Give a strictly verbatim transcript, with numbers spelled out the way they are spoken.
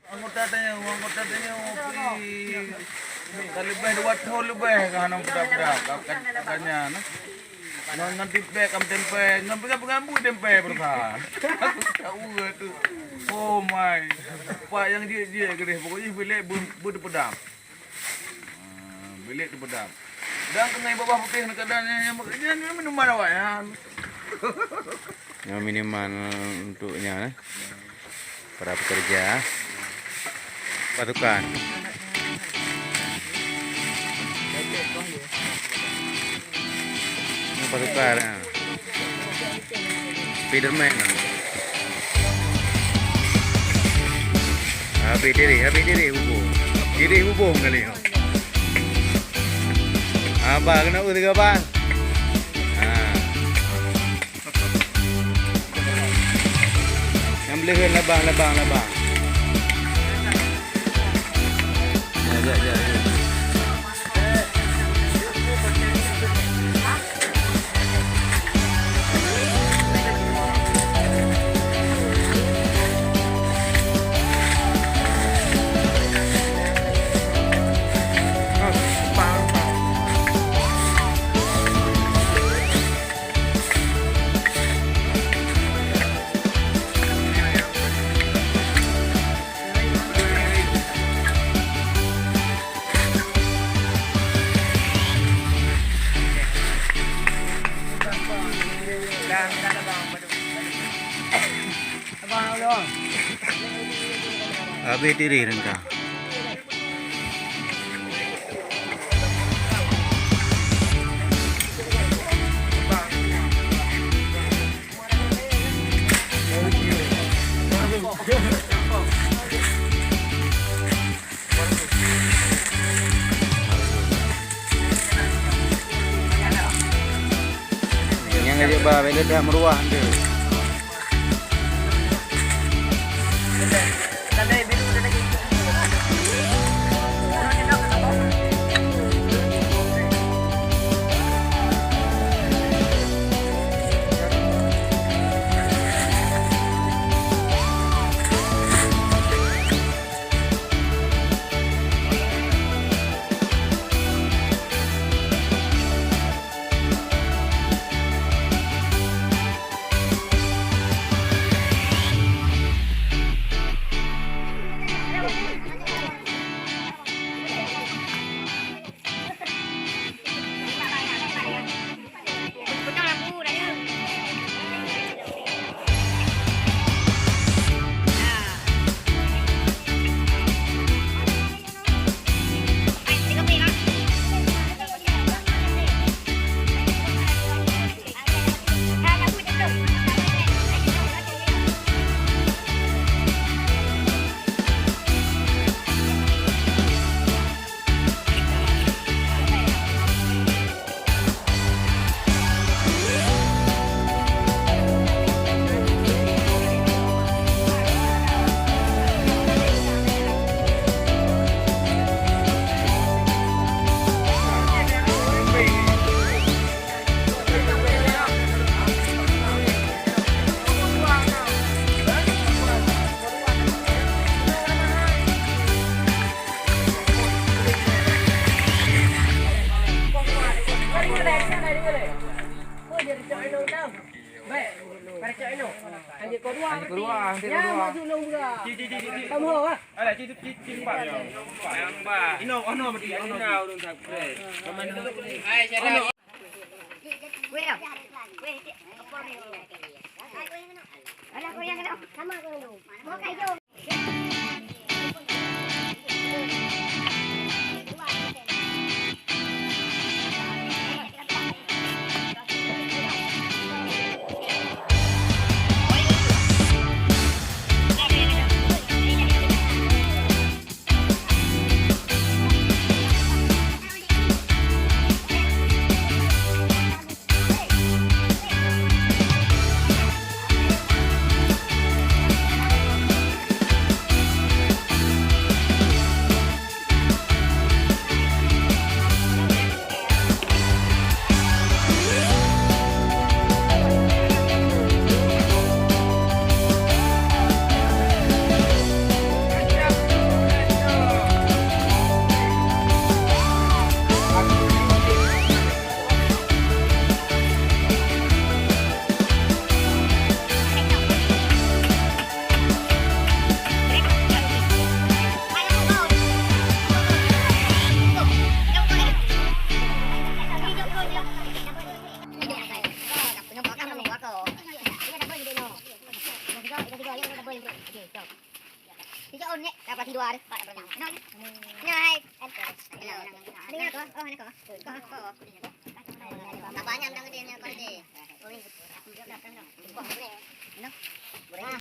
Anggota tanyoe, anggota tanyoe, pi, ka leubeh dua thon leubeh ka hana peugah-peugah, ka, ka, ka nyan. Ngon, ngon tipék ka meutempé, ngon peugah-peugah bui tempé beureukat. Aku tak ura tu. Oh my. Pak nyang jeuet-jeuet keudeh, pokoknya bilék beu-, beuteupeudam. Ah, bilék teupeudam. Dan keunoe babah putéh nyan kadang nyan, nyan, nyan minuman awak nyan. Nyoe minuman untuk nyan, eh. Para pekerja. Pasukan. Nyoe pasukan, ah. Spiderman. Habéh diri, habéh diri bubông. Diri bubông kali nyoe. Haba keunoe sigoe, Bang. Ha. Nyang beuleuheun labang, labang, labang. Ya, ya, ya, ya. Habéh tireh reungkang. Nyang aja ba, bila dah meruah tu. Ka pati dua deh. Nyoe hai. Nyoe ko. Oh, nyoe ko. Ko, ko. Apa nyam dang dia nyoe ko dia. Nyoe.